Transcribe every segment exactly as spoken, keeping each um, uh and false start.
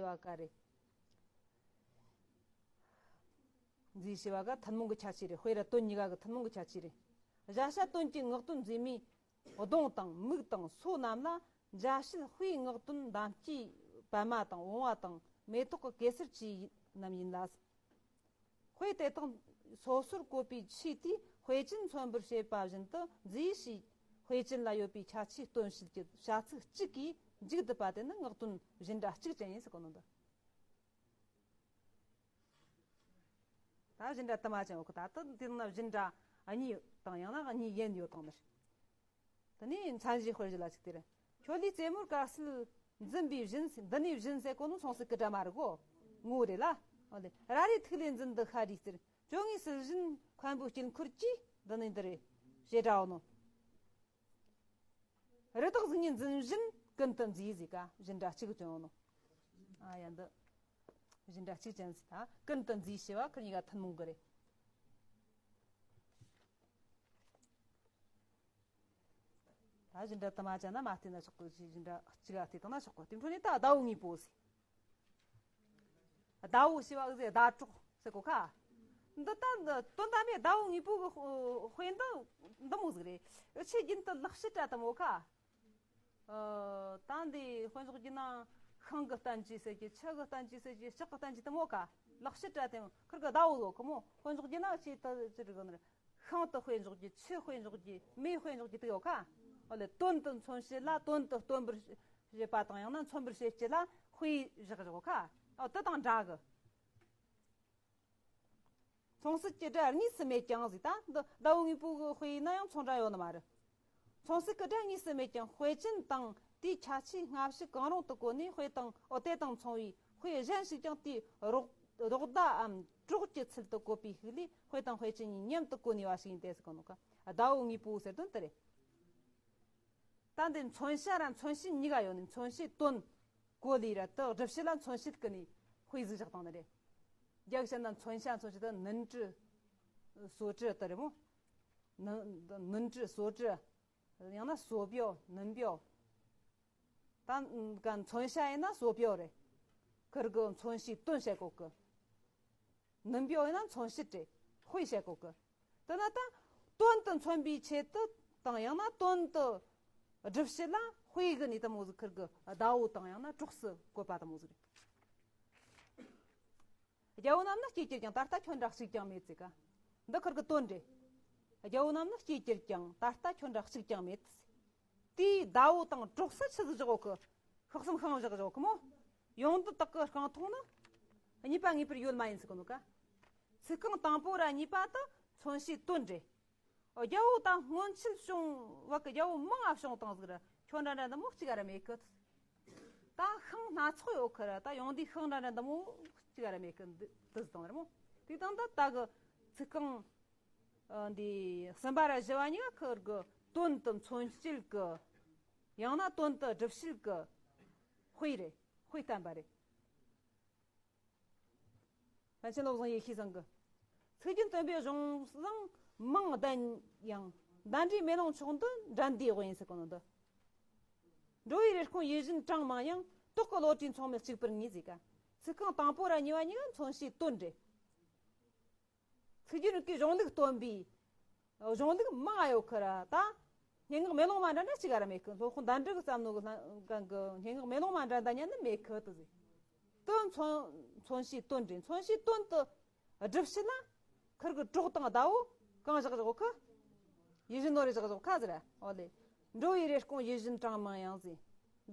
བ་ཀ་རེད། མཛེས་ཞེས་པ་ཀ་ཐུན་མོང་གི་ཁྱད་ཆོས་རེད། དཔེ་ར་དོན་གཉིས་ཀ་གི་ཐུན་མོང་གི་ཁྱད་ཆོས་རེད། བཞག་བྱ་དོན་གྱི་ངག་དོན་མཛེས་མའི་གདོང་དང་མིག་དང་སོ་རྣམས་ལ་འཇའ་ཤུལ་དཔེའི་ངག་དོན་འདམ་སྐྱེས་པད་མ་དང་བུང་བ་དང་མེ་ཏོག་གི་གེ་སར་ཆོས་རྣམས་ཡིན་ལ། དཔེ་དེ་དག་སོ་སོར་བཀོད་པའི་ཆོས་དེས་དཔེ་ཅན་མཚོན་པར་བྱེད་པ་བཞིན་དུ། མཛེས་ཞེས་དཔེ་ཅན་ལ་ཡོད་པའི་ཁྱད་ཆོས་སྟོན་བྱེད་ཀྱི་བྱ་ཚིག་གཅིག་གིས་མཇུག་བསྡུ་བ་དེ་ནི་ངག་དོན་བཞིན་སྒྲ་གཅིག་ཅན་ཡིན་ཟེར་གོ་ནོ་འདི། ད་བཞིན་སྒྲ་དུ་མ་ཅན་ཡོད་གི། ད་ལྟ་འདི་ནང་ན་བཞིན་སྒྲ་གཉིས་དང་ཡང་ན་གཉིས་ཡན་ཡོད་དང་ནི། དེ་ནས་མཚན་གཞི་དཔེར་བརྗོད་ལ་ཅིག་སྟེར། ཁྱོད་ལུས་རྩེ་མོར་དཀར་གསལ་འཛིན་པའི་བཞིན། འདི་ནས་བཞིན་ཟེར་གོ་ནོ་མཚུངས་གསལ་གི་སྒྲ་མ་རེད་གོ། ངོ་བོ་རེད་ལ། འོ་ལེ། ར་རེ་ཐིག་ལེ་འཛིན་འདི་ཤ་རུས་གཙིགས། བཅོ་ལྔའི་སྲིད་བཞིན་མཁན་པོའི་དཀྱིལ་འཁོར་གྱིས། འདི་ནས་འདི་རེད། ཞེས་སྒྲ་འོ་ནོ། རི་དྭགས་གཟུགས་བརྙན་འཛིན་བཞིན་ཀུན་ཏུ་མཛེས་ཟེར་ཀ་བཞིན་སྒྲ་གཅིག་ཅན་འོ་ནོ། ཨ་ཡ་འདི། བཞིན་སྒྲ་གཅིག་ཅན་ཟེར་ད་ཀུན་ཏུ་མཛེས་ཞེས་པ་ཁོ་གཉིས་ཀ་ཐུན་མོང་གི་རེད། ད་བཞིན་སྒྲ་དུ་མ་ཅན་ན་མ་བལྟས་ན་ཆོག་གི། བཞིན་སྒྲ་གཅིག་ག་བལྟས་བཏང་ན་ཆོག་གི། དེ་འཕྲོ་ནས་ད་ཟླ་བོ་དངོས་པོ་ཟེར། ཟླ་བོ་ཞེས་པ་ཟེར་ཟླ་གྲོགས་ཟེར་གོ་ཁ། འདི་ལྟ་འདི་དོན་དམ་པའི་ཟླ་བོ་དངོས་པོ་གི་དཔེ་འདི་འདི་མོ་ཟིག་རེད། ཆེས་རྒྱུན་དུ་ལེགས་བཤད་སྒྲ་དུ་མོ་ཁ། ཨ། ད་འདི་དཔེ་འཇོག་རྒྱུ་ན་ཤིང་གི་བསྟན་བཅོས་ཟེར་གྱི། ཆུ་གི་བསྟན་བཅོས་ཟེར་གྱི། ལྕགས་གི་བསྟན་བཅོས་དུ་མོ་ཁ། ལེགས་བཤད་སྒྲ་དེ་ཁིར་གི་ཟླ་བོ་ཟོ་ཁི་མོ། དཔེ་འཇོག་རྒྱུ་ན་ཆེས་ད་ཅི་རིག་ནི། ཤིང་དུ་དཔེ་འཇོག་རྒྱུ། ཆུ་དཔེ་འཇོག་རྒྱུ། མེ་དཔེ་འཇོག་རྒྱུ་དེ་ཡོད་ཁ། ཨོ་ལེ། དོན་དུ་མཚོན་བྱེད་ལ། དོན་དུ་སྟོན་པར་བྱེད་པ་དང་ཡང་ན་མཚོན་པར་བྱེད་བྱེད་ལ་དཔེ་བཞག་བཞག་ཁ། ཨོ་དེ་དང་འདྲ་གི། མཚུངས་གསལ་གྱི་སྒྲ་གཉིས་སུ་མེད་ཀྱང་ཟེར། ད་འདི་ཟླ་བོ་དངོས་པོ་གི་དཔེ་ཡིན་ན་ཡང་མཚུངས་སྒྲ་ཡོད་ནི་མ་རེད། མཚུངས་གསལ་གྱི་སྒྲ་གཉིས་སུ་མེད་ཀྱང་དཔེ་ཅན་དང་དེའི་ཁྱད་ཆོས་སྔ་ཕྱི་གང་རུང་དུ་བཀོད་ནས། དཔེ་དང་། ཨོ། དེ་དང་མཚུངས་པའི་དཔེ་གཞན་ཞིག་ཀྱང་དེའི་རོགས་རོགས་བརྡའམ་གྲོགས་ཀྱི་ཚུལ་དུ་བཀོད་པའི་ཤུགས་ལས་དཔེ་དང་དཔེ་ཅན་གཉིས་མཉམ་དུ་བཀོད་ནུས་པ་ཞིག་ཡིན་ཏེ་ཟེར་གོ་ནོ་ཀ། ཟླ་བོ་དངོས་པོ་ཟེར་དོན་དེ་རེད། ད་འདི་མཚོན་བྱ་ར་མཚོན་བྱེད་གཉིས་ཀ་ཡོད་ནི། མཚོན་བྱེད་དོན་གོ་ལས་ར་དེ་སྒྲུབ་བྱེད་ལ་མཚོན་བྱེད་ཀྱི་ནི་དཔེ་ཟིག་བཞག་བཏང་ནི་རེད། རྒྱ་གི་བཤད་ན་མཚོན་བྱ་མཚོན་བྱེད་དེ་ནུ་འབྲུ་སོ་བྲུ་དེ་རེད་མོ། ནུ་ནུ་འབྲུ་སོ་བྲུ། ཡང་ན་སོ་བྲུ་ནུ་བྲུ། ད་ག་མཚོན་བྱ་ཡིན་ན་སོ་བྲུ་རེད། ཁིར་གི་མཚོན་བྱེད་དོན་བྱེད་གོ་གི། ནུ་བྲུ་ཡིན་ན་མཚོན་བྱེད་རེད། དཔེ་བྱེད་གོ་གི། དེ་ན་ད་དོན་དུ་མཚོན་པའི་ཆེད་དུ་དང་ཡང་ན་དོན་དུ་སྒྲུབ་བྱེད་ལ་དཔེ་གི་ནི་དེ་མོ་ཟིག་ཁིར་གི་ཟླ་བོ་དང་ཡང་ན་གྲོགས་སུ་བཀོད་པ་དེ་མོ་ཟིག་རེད། རྒྱལ་པོ་རྣམས་ནི་སྐྱེས་གྱུར་ཀྱང་། ད་ལྟ་ཁྱོད་འདྲ་གཅིག་ཀྱང་མེད་ཟེར་ཀ། འདི་ཁིར་གི་དོན་རེད། རྒྱལ་པོ་རྣམས་ནི་སྐྱེས་གྱུར་ཀྱང་། ད་ལྟ་ཁྱོད་འདྲ་གཅིག་ཀྱང་མེད་ཟེར། དེའི་ཟླ་བོ་དང་གྲོགས་སུ་ཆི་ཟིག་བཞག་ཡོད་གི། ཤག་གསུམ་ཤིང་བཞག་ཡོད་གི་མོ། ཡོང་འདི་དག་གི་རྐང་འཐུང་ནི་གཉིས་པ་ངེས་པར་ཡོད་མ་ཡིན་ཟེར་གི་ནོ་ཀ། ཚིག་རྐང་དང་པོ་ར་གཉིས་པ་དེ་མཚོན་བྱེད་དོན་རེད། རྒྱལ་པོ་དང་སྔོན་ཆད་བྱུང་བ་གི་རྒྱལ་པོ་མང་ང་བྱུང་བཏང་ཟིག་ར་ཁྱོད་འདྲ་འདྲ་འདི་མོ་གཅིག་ག་ར་མེད་གི། ད་ཤིང་སྣ་ཚོགས་ཡོད་གི་ར། ད་ཡོང་འདི་ཤིང་འདྲ་འདྲ་འདི་མོ་གཅིག་ག་ར་མེད་གི། འདི་འདི་ཟིག་བཏང་ར་མོ། དེ་དང་ད་ད་གི་ཚིག་རྐང་ཨ་འདི་གསུམ་པ་ར་བཞི་བ་གཉིས་ཀ་ཁིར་གི་དོན་དུ་མཚོན་བྱེད་གི། ཡང་ན་དོན་དུ་སྒྲུབ་བྱེད་གི་དཔེ་རེད། དཔེ་བསྟན་པ་རེད། པཎ་ཆེན་བློ་བཟང་ཡེ་ཤེས་ཚང་གི། ཚིག་རྒྱན་སྟོན་པའི་གཞུང་བཟང་མང་ལྡན་ཡང་། ཟླ་འདྲའི་མེ་ལོང་མཆོག་འདི་འགྲན་ཟླའི་དབང་ཡིན་ཟེར་གོ་ནོ་འདི། འགྲོ་བའི་རེ་སྐོང་ཡིད་བཞིན་གྲངས་མང་ཡང་། རྟོག་གེའི་བློ་གྲོས་མཚུངས་མེད་གཅིག་པུར་ངེས་ཟེར་ཀ། ཚིག་རྐང་དང་པོ་ར་གཉིས་པ་གཉིས་ཀ་མཚོན་བྱེད་དོན་རེད། ཚིག་རྒྱན་རིག་གི་གཞུང་ལུགས་སྟོན་པའི་གཞུང་ལུགས་མང་ང་ཡོད་ཁི་ར། ད་སྙན་ངག་མེ་ལོང་མ་འདྲ་འདྲ་གཅིག་ག་ར་མེད་ཁི། སློབ་དཔོན་ཟླ་འགྲིག་གི་བརྩམས་ནོ་གི་སྙན་ངག་མེ་ལོང་མ་འདྲ་འདྲ་ཉན་ནི་མེད་ཁི་དེ་ཟེར། དོན་མཚོན་མཚོན་བྱེད་དོན་རེད། མཚོན་བྱེད་དོན་དུ་སྒྲུབ་བྱེད་ན་ཁིར་གི་གྲོགས་དང་ཟླ་བོ་གང་བཞག་བཞག་ཁི། ཡིད་བཞིན་ནོར་རེ་བཞག་བཞག་ཁ་ཟེར་ར། ཨོ་ལེ། འགྲོ་བའི་རེ་སྐོང་ཡིད་བཞིན་གྲངས་མང་ཡང་ཟེར།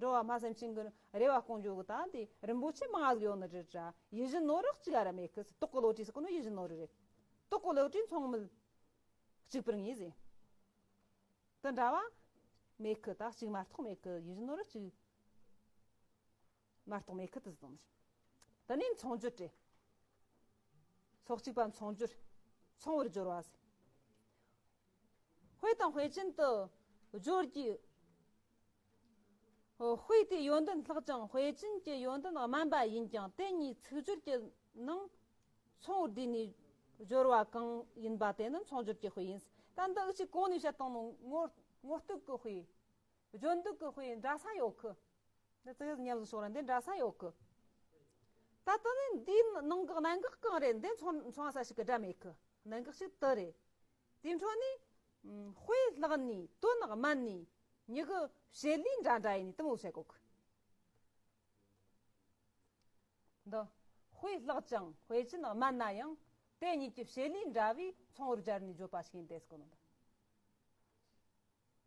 འགྲོ་བ་སྨྲ་སེམས་ཅན་གྱི་རེ་བ་སྐོང་རྒྱུ་གི་ད་དེ་རིན་པོ་ཆེ་མང་ང་ཟིག་ཡོད་ནི་རེད་ར། ཡིད་བཞིན་ནོར་རེ་གཅིག་ག་ར་མེད་ཁི། རྟོག་གེའི་བློ་གྲོས་ཟེར་གོ་ནོ་ཡིད་བཞིན་ནོར་རེ་རེད། རྟོག་གེའི་བློ་གྲོས་མཚུངས་མེད་གཅིག་པུར་ངེས་ཟེར། དེ་འདྲ་བ་མེད་ཁི། ད་གཅིག་མ་གཏོགས་མེད་ཁི། ཡིད་བཞིན་ནོར་རེ་གཅིག་མ་གཏོགས་མེད་ཁི་དེ་ཟེར་དང་། དེ་ནས་མཚུངས་སྦྱོར་རེད། ཚོགས་གཅིག་པ་མཚུངས་སྦྱོར། མཚུངས་པར་སྦྱོར་བ་ཟེར། དཔེ་དང་དཔེ་ཅན་དུ་སྦྱོར་རྒྱུ། དཔེ་དེའི་ཡོན་ཏན་ལྷག་ཅིང་དཔེ་ཅན་གྱི་ཡོན་ཏན་དམན་པ་ཡིན་ཀྱང་དེ་གཉིས་ཚིག་སྦྱོར་གྱི་ནང་མཚུངས་པར་བསྡུས་ནས་སྦྱོར་བ་གང་ཡིན་པ་དེ་ནི་མཚུངས་སྦྱོར་གྱི་དཔེ་ཡིན། ད་འདི་འུ་ཅག་གོང་ནས་བཤད་བཏང་ནོ་ངོ་ངོ་བསྟོད་ཀྱི་དཔེ། བརྗོད་འདོད་ཀྱི་དཔེ་འདྲ་ས་ཡོད་གི། འདི་ཙི་ཉམས་སུ་ཤོར་ར་འདི་འདྲ་ས་ཡོད་གི། ད་ལྟ་ནི་འདིའི་ནང་གི་གནད་འགག་གང་རེད། འདི་མཚུངས་མཚུངས་ས་ཞིག་གི་སྒྲ་མེད་གི། གནད་འགག་ཞིག་དེ་རེད། དེའི་འཕྲོ་ནས་ཨམ། དཔེ་ལྷག་ནས་དོན་དམན་ནས་མྱི་གི་བྱེད་ལས་འདྲ་འདྲ་ཡིན་ནས་དེ་མོ་བཤད་གོ་གི། འདི་དཔེ་ལྷག་ཅིང་དཔེ་ཅན་དམན་ན་ཡང་དེ་གཉིས་ཀྱི་བྱེད་ལས་འདྲ་བས་མཚུངས་པར་སྦྱར་ནས་བརྗོད་པ་ཞིག་ཡིན་ཏེ་ཟེར་གོ་ནོ།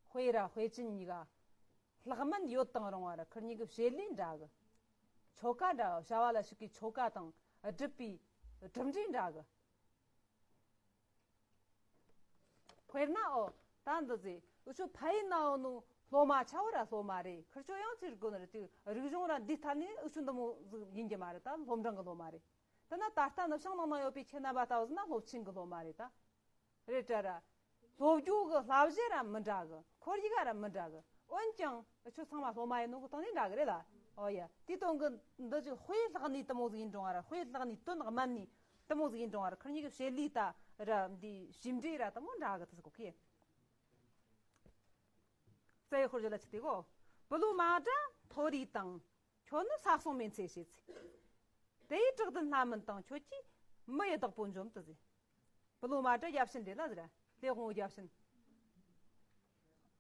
དཔེ་ར་དཔེ་ཅན་གཉིས་ཀ་ལྷག་དམན་ཡོད་དང་རུང་བ་ར་ཁིར་གཉིས་ཀྱི་བྱེད་ལས་འདྲ་གི། ཆོ་ག་འདྲ་གི། བྱ་བ་ལ་ཞུགས་པའི་ཆོ་ག་དང་སྒྲུབ་པའི་གྲུབ་འབྲས་འདྲ་གི། དཔེར་ན་ཨོ། ད་འདི་ཟེ། འུ་ཆོ་ཕ་ཡུལ་ན་ཡོད་ནོ་སློབ་མ་ཆ་བོ་ར་སློབ་མ་རེད། ཁིར་ཆོ་ཡང་ཅི་དགོས་ནི་རེད། དེ་རིག་གཞུང་ར་འདི་ཐད་ནས་འུ་ཆོ་འདི་མོ་ཟིག་ཡིན་གྱི་མ་རེད། ད་སློབ་འབྲིང་གི་སློབ་མ་རེད། ད་ན་ད་ལྟ་ནི་ཤང་ནང་ན་ཡོད་པའི་ཁྱེད་རྣམ་པ་ལྟ་བུ་ཟིག་ན་སློབ་ཆེན་གི་སློབ་མ་རེད་ད། རེད་དྲ་ར། སློབ་རྒྱུ་གི་བསླབ་གཞི་ར་མི་འདྲ་གི། ཁོར་ཡུག་ར་མི་འདྲ་གི། འོན་ཀྱང་ཁྱོད་ཚང་མ་སློབ་མ་ཡིན་ནོ་གི་སྟེང་ནས་འདྲ་གི་རེད་ལ། ཨོ་ཡ། དེའི་སྟེང་གི་འདི་ཅིག་དཔེ་ལྷག་ནས་དེ་མོ་ཟིག་ཡིན་རུང་བ་ར། དཔེ་ལྷག་ནས་དོན་དམན་ནས་དེ་མོ་ཟིག་ཡིན་རུང་བ་ར། ཁིར་གཉིས་ཀྱི་བྱེད་ལས་ད་ར་འདི་ཞིབ་འབྲས་ར་དེ་མོ་འདྲ་གི། དེ་ཟིག་གོ་ཁེ། རྩ་བའི་དཔེར་བརྗོད་ལ་ཆི་སྟེ་གོ། བུ་ལོན་མ་འདྲ་མཐོ་རིས་དང་། ཁྱོད་ནི་ས་སྲུང་མེད་ཚེ་ཞེས་ཚེ། དེ་ཡི་བྲག་ལྡན་ལྷ་མིན་དང་། ཁྱོད་ཀྱིས་མི་ཡི་བདག་པོ་འཇོམས་དུ་ཟེར། བུ་ལོན་མ་འདྲ་བརྒྱ་བྱིན་རེད་ལ་ཟེར། ལྷའི་དབང་བོ་བརྒྱ་བྱིན།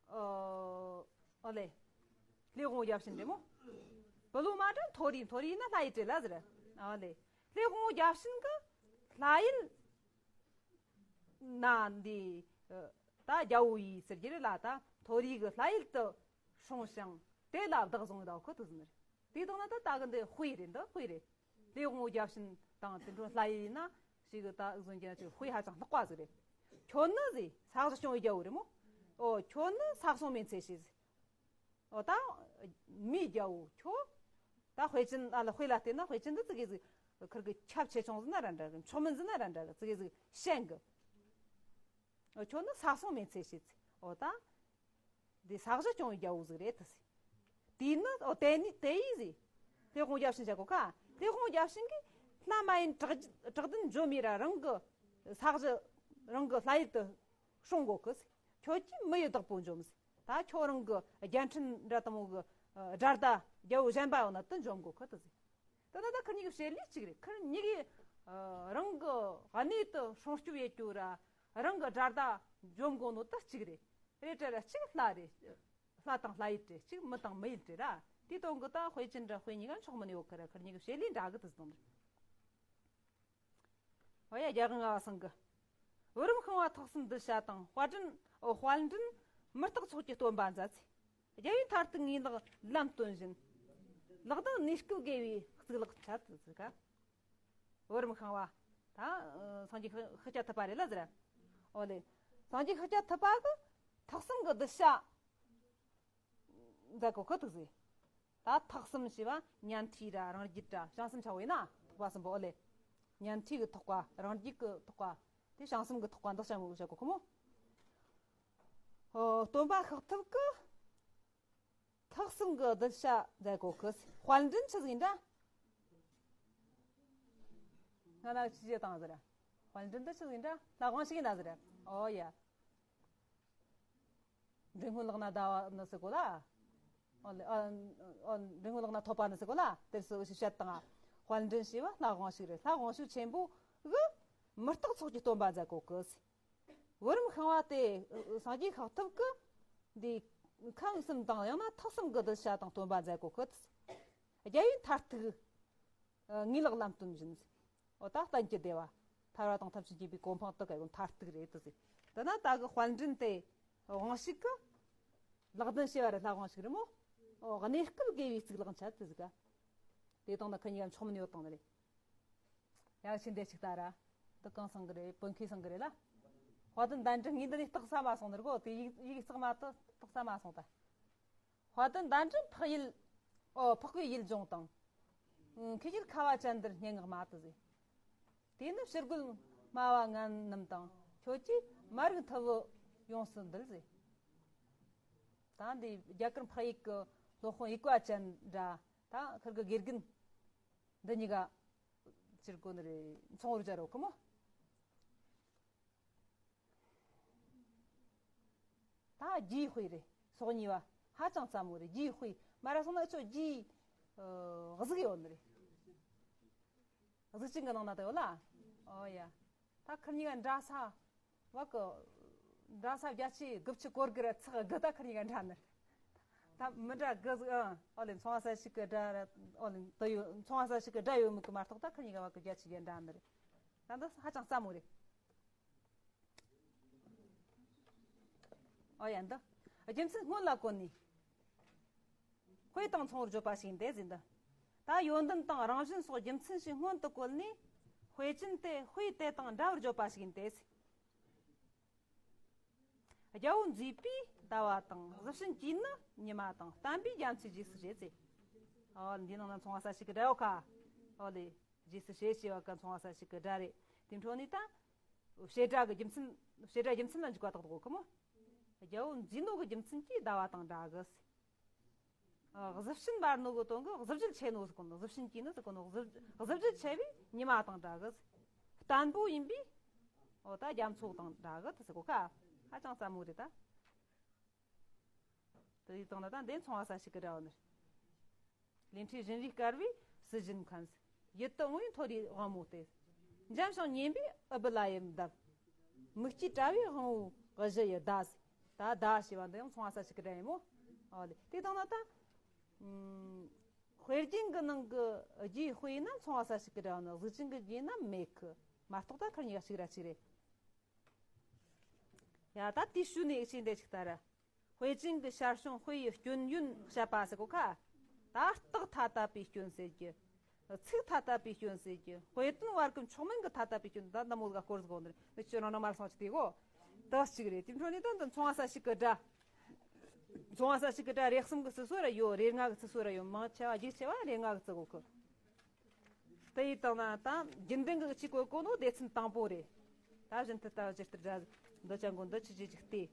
ཨོ། ཨོ་ལེ། ལྷའི་དབང་བོ་བརྒྱ་བྱིན་རེད་མོ། བུ་ལོན་མ་འདྲ་མཐོ་རིས། མཐོ་རིས་ན་ལྷ་ཡི་བྲེ་ལ་ཟེར། ཨོ་ལེ། ལྷའི་དབང་བོ་བརྒྱ་བྱིན་གི་ལྷ་ཡུལ་ན་འདི། ད་རྒྱལ་བོ་ཡི་ཟེར་གྱི་རེད་ལ། ད་མཐོ་རིས་གི་ལྷ་ཡུལ་དུ་སྲུང་ཞིང་དེ་ལ་བདག་བཟུང་ཡོད་ཁོ་ཐུག་ཟིན་རེད། དེ་དང་ན་ད་ད་གི་འདི་དཔེ་རེད། འདི་དཔེ་རེད། ལྷའི་དབང་བོ་བརྒྱ་བྱིན་དང་དེ་འཕྲོ་ལྷ་ཡུལ་ན་ཞིག་གི་ད་གཟོན་གྱི་ན་ཅིག་དཔེ་ཧ་ཅང་ལྷག་པ་ཟིག་རེད། ཁྱོད་ནི་ཟེ། ས་གཞི་སྐྱོང་བའི་རྒྱལ་བོ་རེད་མོ། ཨོ། ཁྱོད་ནི་ས་སྲུང་མེད་ཚེ་ཞེས་ཟེ། ཨོ། ད་མིའི་རྒྱལ་བོ་ཁྱོད། ད་དཔེ་ཅན་ཨ་ལ་དཔེ་ལ་བལྟས་ན་དཔེ་ཅན་འདི་ཙི་གེ་ཟིག་ཁིར་གི་ཁྱབ་ཆེ་ཆུང་ཟིན་ན་ར་འདྲ་གི། མཆོག་མིན་ཟིན་ན་ར་འདྲ་གི། ཙི་གེ་ཟིག་ཞན་གི། ཨོ། ཁྱོད་ནི་ས་སྲུང་མེད་ཚེ་ཞེས་ཚེ། ཨོ། ད་འདི་ས་གཞི་སྐྱོང་བའི་རྒྱལ་བོ་ཟིག་རེད་དུ་ཟེ། དེས་ནི། ཨོ། དེ་ནི་དེ་ཡིས་ཟེ། ལྷའི་དབང་བོ་བརྒྱ་བྱིན་བྱ་གོ་ཁ། ལྷའི་དབང་བོ་བརྒྱ་བྱིན་གྱིས་ལྷ་མ་ཡིན་བྲག་བྲག་ལྡན་འཇོམས་ཡི་ར་རང་གི་ས་གཞི་རང་གི་ལྷ་ཡུལ་དུ་སྲུང་གོ་གི་ཟེ། ཁྱོད་ཀྱིས་མི་ཡི་བདག་པོ་འཇོམས་ཟེ། ད་ཁྱོད་རང་གི་རྒྱལ་ཕྲན་འདྲ་དང་མོ་གི་དགྲ་ཟླ་རྒྱལ་བོ་གཞན་པ་ཡོད་ན་དེ་འཇོམས་གོ་གི་དུ་ཟེ། ད་ད་ད་ཁིར་གཉིས་ཀྱི་བྱེད་ལས་གཅིག་རེད། ཁིར་གཉིས་ཀྱིས་རང་གི་གནས་དུ་སྲུང་སྐྱོབ་ཡེད་རྒྱུ་ར་རང་གི་དགྲ་ཟླ་འཇོམས་དགོས་ནོ་ད་གཅིག་རེད། རེད་དྲ་ར་གཅིག་ལྷ་རེད། ལྷ་དང་ལྷ་ཡུལ་རེད། གཅིག་མི་དང་མི་ཡུལ་རེད་ར། དེའི་དོན་གི་ད་དཔེ་ཅན་འདྲ་དཔེ་གཉིས་ཀ་མཆོག་མིན་ཡོད་ཁི་ར། ཁིར་གཉིས་ཀྱི་བྱེད་ལས་འདྲ་གི་དུ་ཟེར་དང་། ཨོ་ཡ། རྒྱལ་དབང་ལྔ་པ་ཚང་གི། བུ་རམ་ཤིང་བ་ཐེག་གསུམ་གདུལ་བྱ་དང་། དཔལ་མགྲིན། ཨོ། དཔལ་མགྲིན་མུ་སྟེགས་ཚོགས་ཀྱི་སྟོན་པ་མཛད་ཚེ། རྒྱལ་བའི་མཐར་ཐུག་ངེས་ལེགས་ལམ་སྟོན་བཞིན། ལག་ལྡན་གནས་སྐབས་དགེ་བའི་གཙུག་ལག་འཆད་དུ་ཟེར་ག། བུ་རམ་ཤིང་བ། ད་སངས་རྒྱས་ཤཱཀྱ་ཐུབ་པ་རེད་ལ་ཟེར། ཨོ་ལེ། སངས་རྒྱས་ཤཱཀྱ་ཐུབ་པ་གི་ཐེག་གསུམ་གི་གདུལ་བྱ་མཛད་གོ་ཁི་ཐུག་ཟེ། ད་ཐེག་གསུམ་ཞེས་པ་ཉན་ཐོས་ར་རང་རྒྱུད་ར་བྱང་སེམས་འཆར་བས་ན་ཐེག་པ་གསུམ་པོ། ཨོ་ལེ། ཉན་ཐོས་ཀྱི་ཐེག་པ། རང་རྒྱུད་ཀྱི་ཐེག་པ། དེ་བྱང་སེམས་ཀྱི་ཐེག་པ་འདི་ཆ་མོ་བྱ་གོ་ཁི་མོ། ཨོ། སྟོན་པ་ཤཱཀ་ཐུབ་ཀྱི་ཐེག་གསུམ་གྱི་གདུལ་བྱ་མཛད་གོ་ཁི། དཔལ་མགྲིན་ཆི་ཟིག་ཡིན་འདྲ། ང་ན་ཆི་བྱེད་དང་ཟེར། དཔལ་མགྲིན་འདི་ཆི་ཟིག་ཡིན་འདྲ། ལྷ་དབང་ཕྱུག་ཡིན་ན་ཟེར། ཨོ་ཡ། མགྲིན་སྔོན་ལག་ན་ཟླ་བ་ནི་ཟེར་གོ་ལ། ཨོ་ལེ། ཨ། ཨོ། མགྲིན་སྔོན་ལག་ན་ཐོབ་པ་ནི་ཟེར་གོ་ལ། དེར་སུ་ཞིག་བཤད་དང་། དཔལ་མགྲིན་ཞེས་པ་ལྷ་དབང་ཕྱུག་རེད། ལྷ་དབང་ཕྱུག་ཆེན་པོ་གི་མུ་སྟེགས་ཚོགས་ཀྱི་སྟོན་པ་མཛད་གོ་གི། བུ་རམ་ཤིང་བ་དེ་སངས་རྒྱས་ཤཱཀ་ཐུབ་ཀྱི་འདི་ཁམས་གསུམ་དང་ཡང་ན་ཐེག་གསུམ་གྱི་གདུལ་བྱ་དང་སྟོན་པ་མཛད་གོ་གི། རྒྱལ་བའི་མཐར་ཐུག་ངེས་ལེགས་ལམ་སྟོན་བཞིན། འོ་ད་གཏན་གྱི་བདེ་བ། ཐར་བ་དང་ཐམས་ཅད་མཁྱེན་པའི་གོ་འཕང་དེ་ག་ཡོད་མཐར་ཐུག་རེད་དུ་ཟེར། དེ་ན་ད་གི་དཔལ་མགྲིན་དེ་དབང་ཕྱུག་གི་ལག་ལྡན་བྱེ་བ་རེད། ལྷ་དབང་ཕྱུག་རེད་མོ། འོ་གནས་སྐབས་དགེ་བའི་གཙུག་ལག་འཆད་དུ་ཟིག་ག། དེ་དང་ན་ཁ་གཉིས་ཀ་མཆོག་མིན་ཡོད་དང་ནི་རེད། ཡག་ཕྱིན་དེ་ཅིག་ལྟ་ར། འདི་གང་སང་གི་རེད། བོད་མཁས་སང་གི་རེད་ལ། དཔལ་ལྡན་ཟླ་སྒྲོན་ངས་འདི་ནས་རྟགས་ས་མ་སོང་ནི་རེད་གོ། དེ་ཡིག་ཡིག་རྩེག་མ་དུ་རྟགས་ས་མ་སོང་ད། དཔལ་ལྡན་ཟླ་སྒྲོན་འཕགས་ཡུལ། ཨོ་འཕགས་པའི་ཡུལ་ལྗོངས་དང་། ཁྱེད་ཀྱི་ཁ་བ་ཅན་འདིར་སྙན་ངག་མ་དུ་ཟེར། དེ་ནི་ཕྱིར་རྒོལ་སྨྲ་བ་ངན་རྣམས་དང་། ཁྱོད་ཀྱིས་མ་རིག་མཐུ་བོ་ཡོངས་སུ་འདུལ་ཟེར། ད་འདི་རྒྱ་གར་འཕགས་ཡུལ་གྱི་སློབ་དཔོན་ཡུལ་བཀའ་ཅན་འདྲ། ད་ཁིར་གི་དགེ་རྒན་འདི་གཉིས་ཀ་ཕྱིར་རྒོལ་ནི་རེད། མཚུངས་པར་སྦྱར་རོ་ཁི་མོ། ད་རྒྱུའི་དཔེ་རེད། སོ་གཉིས་པ་ཧ་ཅང་རྩ་མོ་རེད། རྒྱུའི་དཔེ་མ་ར་སོང་ན་ཨ་ཅོ་རྒྱུའི་གཟུགས་ཡོད་ནི་རེད། གཟུགས་ཅན་གྱི་ནང་ན་དེ་ཡོད་ལ། ཨོ་ཡ། ད་ཁིར་གཉིས་ཀ་འདྲ་ས། བ་གི། འདྲ་ས་བརྒྱ་ཆའི་དགུ་བཅུ་གོ་དགུ་ར་ཚེག་དགུ་ད་ཁིར་གཉིས་ཀ་འདྲ་ནི། ད་མི་འདྲ་དགུ་ཟིག་ཨང་། ཨོ་ལེ་མཚུངས་པ་གསལ་བྱེད་ཀྱི་སྒྲ་ར། ཨོ་ལེ་དེ་ཡོད་མཚུངས་པ་གསལ་བྱེད་ཀྱི་སྒྲ་ཡོད་མེད་ཀྱི་མ་གཏོགས་ད་ཁིར་གཉིས་ཀ་བ་གི་བརྒྱ་ཆའི་བརྒྱ་འདྲ་ནི་རེད། ད་འདི་ཧ་ཅང་སླ་མོ་རེད། ཨོ་ཡ་འདི། རྒྱུ་མཚན་སྔོན་ལ་བཀོད་ནས། དཔེ་དང་མཚུངས་པར་བརྗོད་པ་ཞིག་ཡིན་ཏེ་ཟེར་འདི། ད་ཡོན་ཏན་དང་རང་བཞིན་སོགས་རྒྱུ་མཚན་ཞིག་སྔོན་དུ་བཀོད་ནས། དཔེ་ཅན་དེ་དཔེ་དེ་དང་འདྲ་བར་བརྗོད་པ་ཞིག་ཡིན་ཏེ་ཟེར། རྒྱལ་པོ་མཛེས་པའི་ཟླ་བ་དང་གཟི་བྱིན་གྱིས་ནི་ཉི་མ་དང་བསྟན་པའི་རྒྱ་མཚོའི་རྗེས་སུ་བྱེད་ཟེར། ཨོ་འདི་ནང་ན་མཚུངས་པ་གསལ་བྱེད་ཀྱི་སྒྲ་ཡོད་ཁ། ཨོ་ལེ། རྗེས་སུ་བྱེད་ཞེས་པ་ཀ་མཚུངས་པ་གསལ་བྱེད་ཀྱི་སྒྲ་རེད། དེ་འཕྲོ་ནས་ད། བྱེད་སྒྲ་གི་རྒྱུ་མཚན། བྱེད་སྒྲ་རྒྱུ་མཚན་ལ་འཇུག་པ་དག་དག་གི་མོ། རྒྱལ་པོ་མཛེས་ནོ་གི་རྒྱུ་མཚན་གྱིས་ཟླ་བ་དང་འདྲ་གི། ཨ། གཟི་བྱིན་འབར་ནོ་གི་དོན་གི་གཟི་བརྗིད་ཆེ་ནོ་ཟེར་གོ་ནོ། གཟི་བྱིན་གྱིས་ནི་ཟེར་གོ་ནོ། གཟི་གཟི་བརྗིད་ཆེ་བའི་ཉི་མ་དང་འདྲ་གི། བརྟན་པོ་ཡིན་པས། འོ་ད་རྒྱ་མཚོ་དང་འདྲ་གི་ཟེར་གོ་ཁ། ཧ་ཅང་སླ་མོ་རེད་ད། དེ་ཡི་སྟེང་ན་ད་འདི་མཚུངས་པ་གསལ་བྱེད་ཀྱི་སྒྲ་ཡོད་ནི། ལས་འཕྲོས་བཞིན་རས་དཀར་བའི་སྲིད་བཞིན་མཁན། ཡིད་དུ་འོང་བའི་མཐོ་རིས་དབང་མོ་སྟེ། འཇམ་ཞིང་མཉེན་པའི་ཨུཏྤ་ལ་ཡི་འདབ། མིག་སྐྱེས་དྲ་བའི་དབང་པོའི་གཞུ་ཡི་ཟླ། ད་ཟླ་ཞེས་པ་འདི་ཡང་མཚུངས་པ་གསལ་བྱེད་ཀྱི་སྒྲ་ཡིན་མོ། ཨོ་ལེ། དེ་དང་ན་ད། ཨུམ། དཔེ་རྒྱན་གྱི་ནང་གི་རྒྱུའི་དཔེ་ཡིན་ན་མཚུངས་པ་གསལ་བྱེད་ཀྱི་སྒྲ་ཡིན་ན། གཟུགས་ཅན་གྱི་རྒྱུ་ཡིན་ན་མེད་གི། མ་གཏོགས་ད་ཁར་གཉིས་ཀ་གཅིག་ར་གཅིག་རེད། ཡ་ད་དེའི་ཤུལ་ནས་ཡིག་ཆ་འདི་ཅིག་ལྟ་ར། དཔེ་ཅན་གྱི་ཞར་བྱུང་དཔེ་ཡི་སྐྱོན་ཡོན་བཤད་པ་ཟེར་གོ་ཁ། ད་རྟགས་ཐ་དད་པའི་སྐྱོན་ཟེར་གྱི། ཚིག་ཐ་དད་པའི་སྐྱོན་ཟེར་གྱི། དཔེ་དོན་བར་གྱི་མཆོག་དམན་གྱི་ཐ་དད་པའི་སྐྱོན། ད་འདི་མོ་ཟིག་སྐོར་ཟིག་གོ་འདིར་མི་ཆོས་རང་རང་མར་སོང་ཅིག་དེ་གོ། ད་གཅིག་རེད། དེ་འཕྲོ་ནས་ད་འདི་མཚུངས་པ་གསལ་བྱེད་ཀྱི་སྒྲ། མཚུངས་པ་གསལ་བྱེད་ཀྱི་སྒྲ་རེ་གསུམ་གྱི་རྩི་སྲོལ་ར་ཡོད། རེ་ལྔ་གི་རྩི་སྲོལ་ར་ཡོད། མང་ཆེ་བ་རྒྱུགས་ཆེ་བ་རེ་ལྔ་གི་རྩི་གོ་ཁི། དེ་ཡི་སྟེང་ན་ད་རྒྱུན་ལྡན་གྱི་གཅིག་བཀོད་གོ་ནོ་སྡེ་ཚན་དང་པོ་རེད། ད་བཞིན་དུ་ལྟ་བ་ཇི་ལྟར་འདྲ། འདི་ཅང་གོ་འདི་ཆི་ཆི་ཅིག་སྟེ།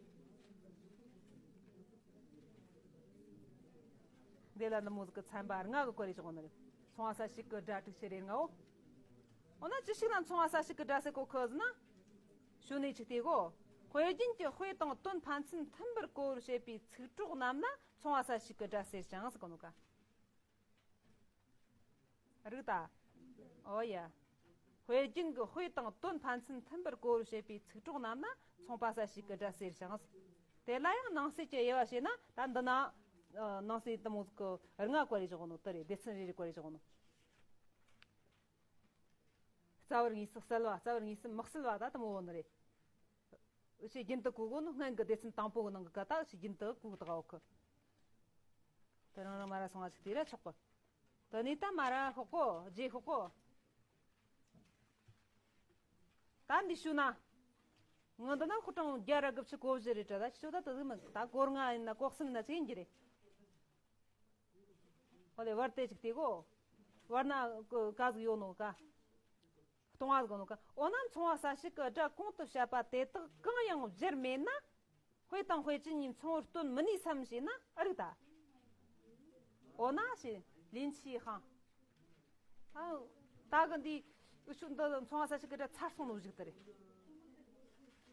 འདི་ལ་འདི་མོ་ཟིག་གི་ཚན་པ་ལྔ་གི་སྐོར་རེ་བཞག་ནི་རེད། མཚུངས་པ་གསལ་བྱེད་ཀྱི་སྒྲ་དྲུག་ཅུ་རེ་ལྔའོ། འོ་ན་ཅི་ཞིག་ལ་མཚུངས་པ་གསལ་བྱེད་ཀྱི་སྒྲ་ཟེར་གོ་ཁི་ཟེར་ན། ཞུ་ནས་ཅིག་སྟེ་གོ། དཔེ་རྒྱན་གྱི་དཔེ་དང་དོན་ཕན་ཚུན་མཐུན་པར་གོ་བར་བྱེད་པའི་ཚིག་གྲོགས་རྣམས་ལ་མཚུངས་པ་གསལ་བྱེད་ཀྱི་སྒྲ་ཟེར་ཞིང་ཟེར་གོ་ནོ་ཀ། རིག་ད། ཨོ་ཡ། དཔེ་རྒྱན་གྱི་དཔེ་དང་དོན་ཕན་ཚུན་མཐུན་པར་གོ་བར་བྱེད་པའི་ཚིག་གྲོགས་རྣམས་ན་མཚུངས་པ་གསལ་བྱེད་ཀྱི་སྒྲ་ཟེར་ཞིང་། དེ་ལ་ཡང་ནང་གསེས་ཀྱི་དབྱེ་བ་བྱས་ན་ད་འདི་ན། ཨ། ནང་གསེས་དེ་མོ་གི་ལྔ་བཀོད་རེ་བཞག་ནོ་དེ་རེད། སྡེ་ཚན་རེ་རེ་བཀོད་རེ་བཞག་ནོ། རྩ་བར་དངོས་སུ་གསལ་བ། རྩ་བར་དངོས་སུ་མི་གསལ་བ་ད་དེ་མོ་བོ་ནི་རེད། ཞེས་རྒྱུན་དུ་གོ་གོ་ནོ་སྔོན་གྱི་སྡེ་ཚན་དང་པོ་གི་ནང་གི་ཀ་ད་ཞེས་རྒྱུན་དུ་གོ་དགའ་འོ་ཁི། དེ་རང་རང་མ་ར་སོང་བ་ཞིག་དེ་ར་ཆོག་གི། དེ་ནས་ད་མ་ར་ཤོག་གོ། རྗེས་ཤོག་གོ། ད་འདི་ཞུ་ན། ངོ་འདི་ན་ཁོ་གྲངས་བརྒྱ་ར་དགུ་བཅུ་གོ་བཞི་རེད་དྲ། ད་ཞུ་ད་དེ་ཟིག་མིན། ད་གོ་ལྔ་ཡིན་ན་གོ་གསུམ་ཡིན་ན་ཅི་ཡིན་གྱི་རེད། ཨོ་ལེ་བར་དེ་ཅིག་དེ་གོ། བར་ན་ཀ་ཟིག་ཡོད་ནོ་ཀ། སྟོང་བ་ཟིག་ནོ་ཀ། འོ་ན་མཚུངས་པ་གསལ་བྱེད་ཀྱི་སྒྲ་གོང་དུ་བཤད་པ་དེ་དག་གང་ཡང་བཞིར་མེད་ན། དཔེ་དང་དཔེ་ཅན་གཉིས་མཚུངས་པར་སྟོན་མི་ནུས་སམ་ཞེ་ན་ཨ་རིག་ད། འོ་ན་ཞེ་ལིན་ཆི་ཧང་། ད་གི་འདི་འུ་ཆོ་འདི་མཚུངས་པ་གསལ་བྱེད་ཀྱི་སྒྲ་ཚར་སོང་ནོ་ཞིག་དེ་རེད།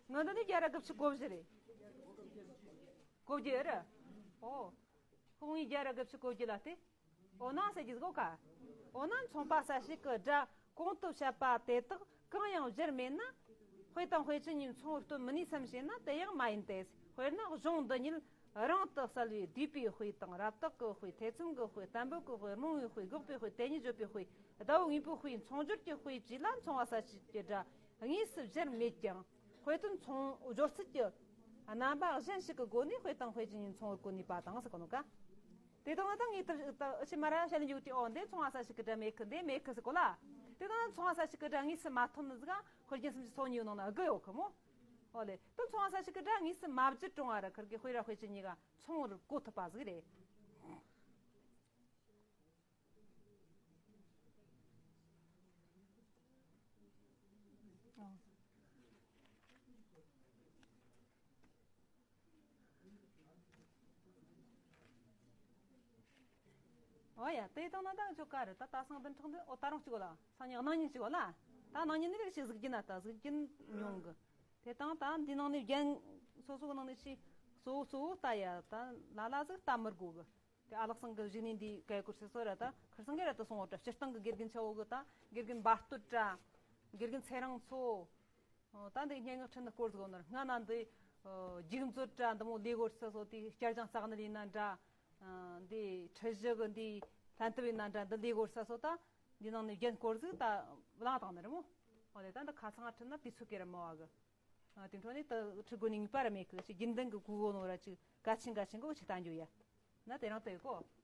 ང་འདི་ནི་བརྒྱ་ར་དགུ་བཅུ་གོ་བཞི་རེད། གོ་བརྒྱད་རེད། ཨོ། ཁོང་གཉིས་བརྒྱ་ར་དགུ་བཅུ་གོ་བརྒྱད་ལ་སྟེ། འོ་ན་ཟེར་གྱི་ཟིག་གོ་ཀ། འོ་ན་མཚུངས་པ་གསལ་བྱེད་ཀྱི་སྒྲ་གོང་དུ་བཤད་པ་དེ་དག་གང་ཡང་བཞིར་མེད་ན། དཔེ་དང་དཔེ་ཅན་གཉིས་མཚུངས་པར་སྟོན་མི་ནུས་སམ་ཞེ་ན་དེ་ཡང་མ་ཡིན་ཏེ། དཔེར་ན་གཞུང་འདི་ཉིད་རང་དུ་གསལ་བའི་བསྡུས་པའི་དཔེ་དང་། རབ་བཏགས་ཀྱི་དཔེ། ཐེ་ཚོམ་གྱི་དཔེ། བརྟན་པོ་གི་དཔེ། རྨོངས་པའི་དཔེ། འགོག་པའི་དཔེ། དེ་ཉིད་བརྗོད་པའི་དཔེ། ཟླ་བོ་དངོས་པོའི་དཔེ། མཚུངས་སྦྱོར་གྱི་དཔེ་བཅས་ལ་མཚུངས་པ་གསལ་བྱེད་ཀྱི་སྒྲ་དངོས་སུ་བཞིར་མེད་ཀྱང་། དཔེ་དོན་མཚུངས་སྦྱོར་ཚུལ་གྱི་རྣམ་པ་གཞན་ཞིག་གི་སྒོ་ནས་དཔེ་དང་དཔེ་ཅན་གཉིས་མཚུངས་པར་གོ་ནུས་པ་དང་ཟེར་གོ་ནོ་ཀ། དེ་དང་ན་ད་ངས་ད་ད་ཕྱི་མ་ར་བཤད་ལ་འཇུག་དུས། ཨོ་འདི་མཚུངས་པ་གསལ་བྱེད་ཀྱི་སྒྲ་མེད་ཁི། འདི་མེད་ཁི་ཟེར་གོ་ལ། དེ་དང་ན་མཚུངས་པ་གསལ་བྱེད་ཀྱི་སྒྲ་དངོས་སུ་མ་ཐོན་ནི་ཟིག་ག་དཔེ་རྒྱན་སུམ་ཅུ་སོ་གཉིས་ནང་ན་དགུ་ཡོད་ཁི་མོ། ཨོ་ལེ། ད་མཚུངས་པ་གསལ་བྱེད་ཀྱི་སྒྲ་དངོས་སུ་མ་བརྗོད་རུང་བ་ར་ཁིར་གི་དཔེ་ར་དཔེ་ཅན་གཉིས་ཀ་མཚུངས་པར་གོ་ཐུབ་པ་ཟིག་རེད། ཨོ་ཡ། དེ་དང་ན་ད་ཅོ་ཀ་རེད། ད་ད་སང་བདུན་ཕྲག་འདི་ཨོ་ད་རུང་གཅིག་གོ་ལ། སང་ཉིན་གནངས་ཉིན་གཅིག་གོ་ལ། ད་གནངས་ཉིན་ནི་རེ་ཞིག་གཟུགས་རྒྱན་ན་ད་གཟུགས་རྒྱན་ཉུང་གི། དེ་དང་ད་འདི་ནང་ནས་རྒྱན་སོ་སོ་གི་ནང་ནས་ཆི་གཙོ་བོ་གཙོ་བོ་ལྟ་ཡ། ད་ལ་ལ་ཟིག་ལྟ་མི་དགོས་གི། དེ་ཨ་ལགས་ཚང་གི་བཞུགས་གནས་འདི་ག་སྐོར་ཟེར་སོ་ར་ད་ཁར་སང་གི་ར་ད་སོང་བ་ད་སྤྱིར་བཏང་གི་དགེ་རྒན་ཆ་བོ་གི་ད་དགེ་རྒན་འབའ་སྟོད་ར་དགེ་རྒན་ཚེ་རིང་མཚོ། ཨོ། ད་འདི་སྙན་ངག་ཁྲིད་ནི་སྐོར་ཟིག་ཡོད་ནོ་སྔ་ན་འདི་ཨོ་རྒྱུགས་མཛོད་ར་འདི་མོ་ལས་སྐོར་ས་སོ་དེ་བསྐྱར་སྦྱོང་རྩ་གནད་ཡིན་ན་འདྲ། ཨ་འདི་ཁྲིད་གཞི་གི་འདི་ལྷན་ཐབས་ཡིན་ན་འདྲ་འདི་ལས་སྐོར་ས་སོ་ད་འདི་ནང་ནས་རྒྱན་སྐོར་ཟིག་ད་བླངས་བཏང་ནི་རེད་མོ། ཨོ་ལེ་ད་འདི་ཁ་ཚང་ང་ཁྲིད་ན་དུས་ཚོད་ཀྱི་ར་མི་བ་གི། ཨ་དེ་འཕྲོ་ནས་ད་ཁྲིད་དགོས་ནི་ངེས་པ་ར་མེད་གི་ཅིག་རྒྱུན་ལྡན་གི་གོ་གོ་ནོ་ར་ཅིག་གལ་ཆེན་གལ་ཆེན་གི་ཅིག་ལྟ་འགྱོ་ཡ། ན་དེ་རང་ལྟ་ཡོད་གོ།